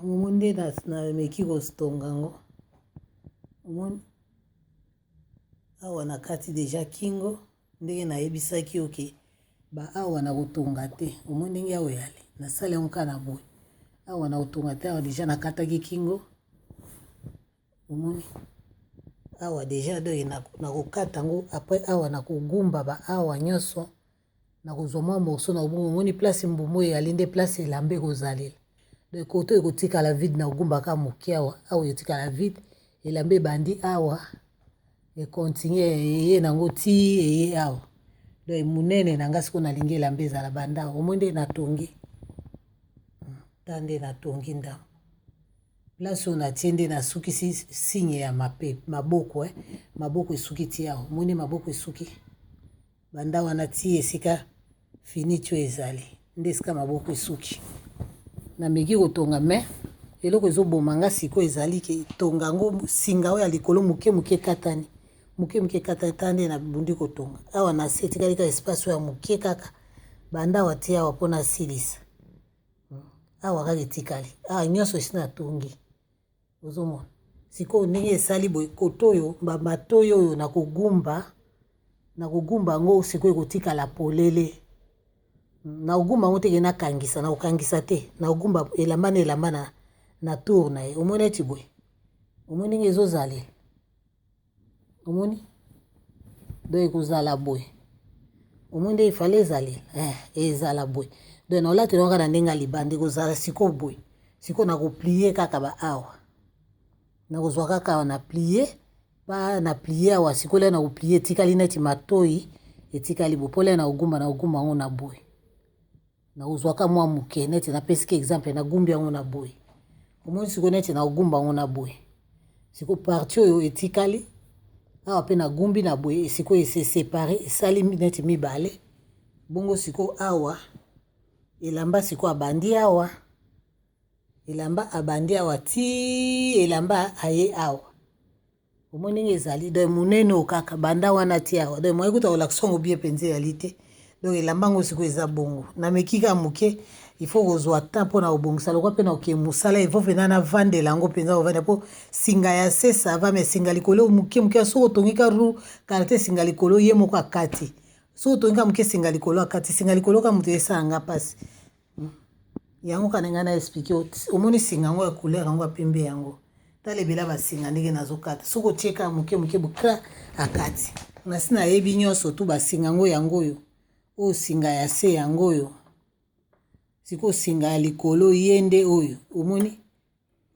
Omoni nde nameki kotonga yango. Omoni awa na kati deja kingo ndenge nayebisaki yo ke ba awa nakotonga te. Omoni ndenge awa eyali nasali yango kaka na boye. Awa nakotonga te, awa deja nakataki kingo. Omoni awa deja donc nakokata yango apres awa nakogumba ba awa nyonso. Nakozwa mwa morceau na kobongo omoni place mbuma oyo eyali nde place elamba ekozalela. Donc koto ekotikala vide na kogumba kaka moke awa, awa ekotikala vide, elamba ebandi awa ekontinue eye nango ti eye awa. Donc monene na nga sikoyo nalingi elamba ezala banda awa, omoni nde natongi, ta nde natongi ndambo. Place oyo natie nde nasukisi signe ya mape, maboko eh, maboko esuki ti awa, omoni maboko esuki. Banda wana tii esika finiti oyo ezali nde esika maboko esuki. Nameki kotonga mais eloko ezoboma nga sikoyo ezali ke tonga yango singa oyo ya likolo moke moke ekatani moke moke ekatani tala nde nabundi kotonga awa na se etikali kaka espace oyo ya moke kaka banda awa ti awa mpo nasilisa awa kaka etikali awa nyonso esi natongi. Ozomona sikoyo ndenge esali boye kote oyo ba matoyi oyo nakogumba nakogumba yango sikoyo ekotikala polele nakogumba yango teke nakangisa nakokangisa te nakogumba elamba na elamba na, na tour na ye omoni neti boye omoni ndenge ezozalela Omoni? Donc ekozala boye. Omoni nde ifale ezalela eh, ezala boye. Donc naolatela kaka na ndenge ya libanda ekozala sikoyo boye. Sikoyo nakoplie kaka ba awa. Nakozwa kaka awa na plie pa na plie awa sikoyo lea nakoplie etikali neti matoi etikali boye mpo lea nakogumba nakogumba yango na boye. Nakozwaka mwa moke neti napesiki exemple nagumbi yango na boye omoni sikoyo neti nakogumba yango na boye sikoyo parti oyo etikali awa mpe nagumbi na boye sikoyo ese separe esali neti mibale bongo sikoyo awa elamba sikoyo abandi awa elamba abandi awa ti elamba aye awa Omoni ndenge ezali donc monene oyo kaka banda wana ti awa donc moyen kutu ya kolakisa yango bien mpenza eyali te donc elamba yango sikoyo eza bongo nameki kaka moke il faut kozwa temps mpona kobongisa lokwa mpe na kokende mosala il faut mpenza navandela yango mpenza kovanda mpo singa ya se ça va mais singa likolo moke moke soki otongi ka ru kala te singa likolo ye moko akati soki otongi ka moke singa likolo akati singa likolo ka moto esala nga mpasi Yango kaka ngai na explique yo omoni singa yango ya couleur yango ya pembe yango tala ebele ba singa ndenge nazokata soki otie kaka moke moke bokra akati nasi nayebi nyonso tu basinga yango yango oyo oyo singa ya se yango oyo sikoyo singa ya likolo ye nde oyo omoni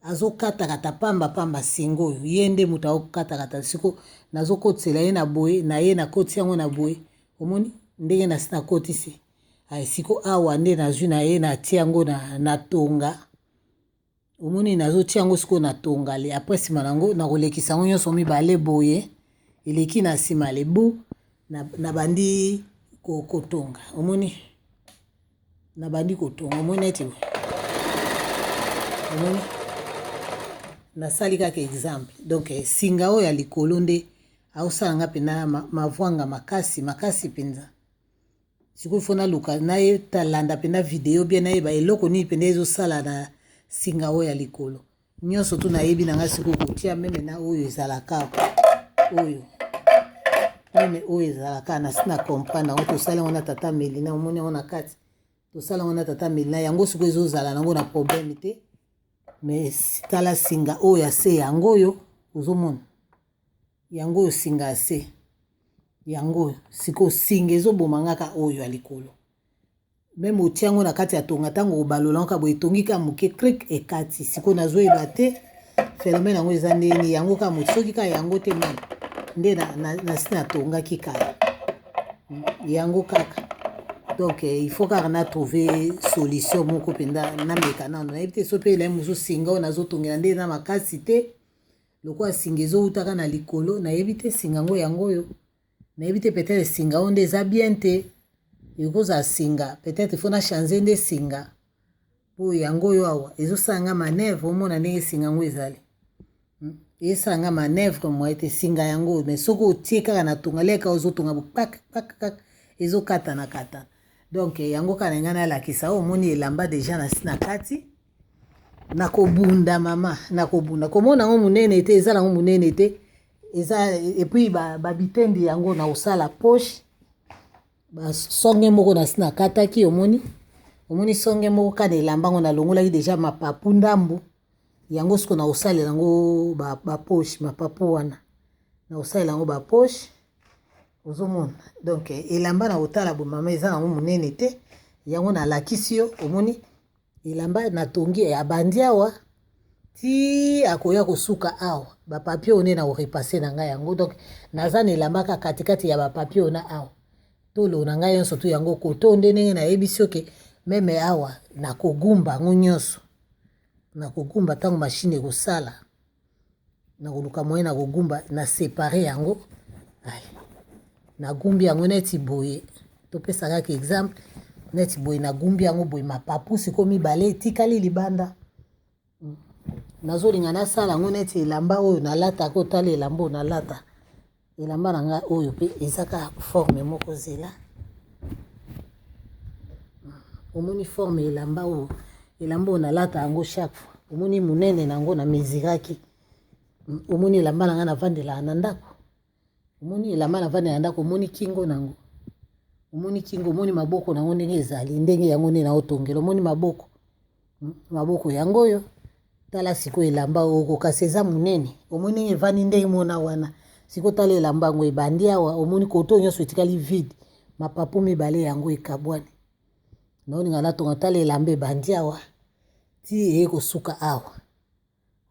Azokatakata pamba pamba singa oyo ye nde moto akokatakata siko nazokotisela ye na boye na ye nakotisi yango na boye omoni ndenge nasi nakotisi ay siko awa nde nazwi na ye natie yango na, na tonga omoni nazotia yango sikoyo na tonga le apres nsima na yango nakolekisa yango nyonso mibale boye eleki na nsima lebu nabandi na kotonga omoni Nabandi kotonga omoni neti omoni nasali kaka exemple donc eh, singa oyo ya likolo nde aosala nga mpena mavwanga makasi makasi mpenza sikoyo fo naluka nayetalanda mpenza video bien nayeba eloko nini mpenza ezosala na singa oyo ya likolo nyonso tu nayebi na ngai sikoyo kotia meme na oyo ezalaka oyo meme oyo ezalaka nasi na comprendre yango tosali yango na tata melina omoni yango na kati tosala yango na tata melina yango sikoyo ezozala nango na problème te mais tala singa oyo ya se yango oyo ozomona yango oyo singa ya se yango oyo sikoyo singa ezoboma ngaka oyo ya likolo meme otie yango na kati ya tonga ntango obalola yango kaka boye etongi kaka moke krik ekati sikoyo nazoyeba te phénomène yango eza ndenge yango kaka moto soki kaka yango te meme nde nasi natongaki kala yango kaka donc eh, il faut kaka na trouver solution moko mpenza nameka nano nayebi te so mpe elai mosusu singa oyo nazotongela nde eza makasi te lokola singa ezowutaka na likolo nayebi te singa yango yango oyo nayebi te peut-être singa oyo nde eza bien te ekozala singa peut-être faut na changer nde singa mpo yango oyo awa ezosala nga manœuvre omona ndenge singa yango ezali hmm? esala nga manœuvre moye te singa yango oyo mais soki otie kaka na tonga leka ozotonga bo pak pak kak ezokatana katana donc yango kaka na ngai nalakisa oyo omoni elamba deja na si na kati. Nakobunda mama, nakobunda. Komona yango monene te, eza nango monene te. Eza et puis ba, ba bitendi yango nakosala poche. Ba songe moko nasi nakataki, omoni? Omoni songe moko kaka na elamba yango nalongolaki deja mapapu ndambu. Yango siko nakosalela yango ba, ba poche, mapapu wana. Nakosalela yango ba poche. Ozomona? Donc elamba na kotala boye mama eza nango monene te. Yango nalakisi yo, omoni? Elamba natongi abandi awa ti akoya kosuka awa. Ba papier oyo nde nako repasser na ngai yango. Donc naza na elamba kaka katikati ya ba papier oyo na awa. Tolo na ngai nyonso tu yango koto nde ndenge nayebisi yo ke meme awa nakogumba yango nyonso. Nakogumba ntango machine ekosala. Nakoluka moyen na kogumba na separe yango. Allez. Nagumbi yango neti boye. Topesa kaka exemple neti boye nagumbi yango boye mapapu sikoyo mibale etikali libanda. Nazolinga nasala yango neti elamba oyo nalataka, otala elamba oyo nalata. Elamba na ngai oyo mpe eza kaka forme moko zela. Omoni forme elamba oyo, elamba oyo nalata yango chaque fois. Omoni monene na yango na mesuraki. Omoni elamba na ngai navandelaka na ndako. Omoni elamba navandela na ndako, omoni kingo na yango. Omoni kingo, omoni maboko na yango ndenge ezali, ndenge yango nde naotongela. Omoni maboko. Maboko yango oyo. Tala sikoyo elamba oyo kasi eza monene. Omoni ndenge evandi ndenge mona wana. Sikoyo tala elamba yango ebandi awa, omoni koto nyonso etikali vide. Mapapu mibale yango ekabwani. Naolinga natonga, tala elamba ebandi awa ti eye kosuka awa.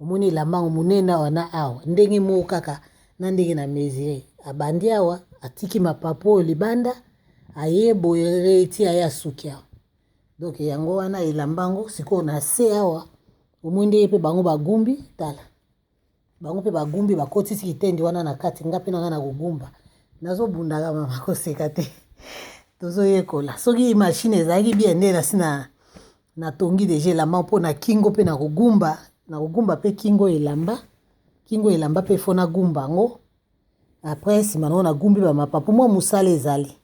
Omoni elamba yango monene awa na awa ndenge moko kaka na ndenge na mesure. Abandi awa atiki mapapu oyo libanda, aye boye ti aye asuki awa. Donc yango wana elamba yango sikoyo na se awa omoni ndenge mpe bango bagumbi, tala bango mpe bagumbi bakotisi kitendi wana na kati. Nga mpe na nga na kogumba nazobundaka mama, koseka te, tozoyekola. Soki machine ezalaki bien nde nasi na natongi deja elamba mpo na kingo mpe na kogumba, na kogumba mpe kingo elamba, kingo elamba mpe fo nagumba yango. Après nsima nango nagumbi ba mapapu, mwa mosala ezali.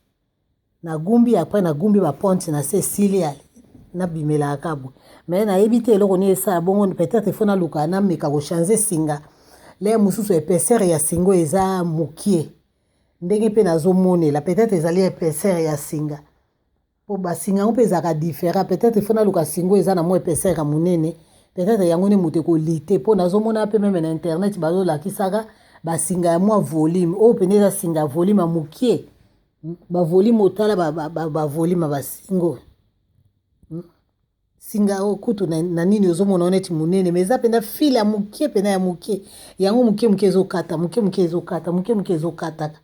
Nagumbi après nagumbi ba pointe na se esili, ale nabimelaka kaka boye. Mais nayebi te eloko nini esala bongo, peut-être il faut naluka nameka kochanger singa. Lere mosusu épaisseur ya singa eza mokie ndenge mpe nazomonela, peut-être ezali épaisseur ya singa. Po basinga yango mpe ezalaka différent, peut-être il faut naluka singa eza na mwa épaisseur ya monene, peut-être yango nde moto ekolite. Mpo nazomona mpe meme na internet bazolakisaka basinga ya mwa volume oyo mpenza eza singa ya volume ya mokie. Bavolume otala bavolume ya basinga oyo. Singa oyo kutu na nini ozomona neti monene, mais eza mpenza fil ya mokie mpenza ya mokie. Yango mokie mokie ezokata, mokie mokie ezokata, mokie mokie ezokataka.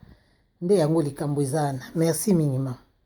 Nde yango likambo eza wana. Merci mingi mama.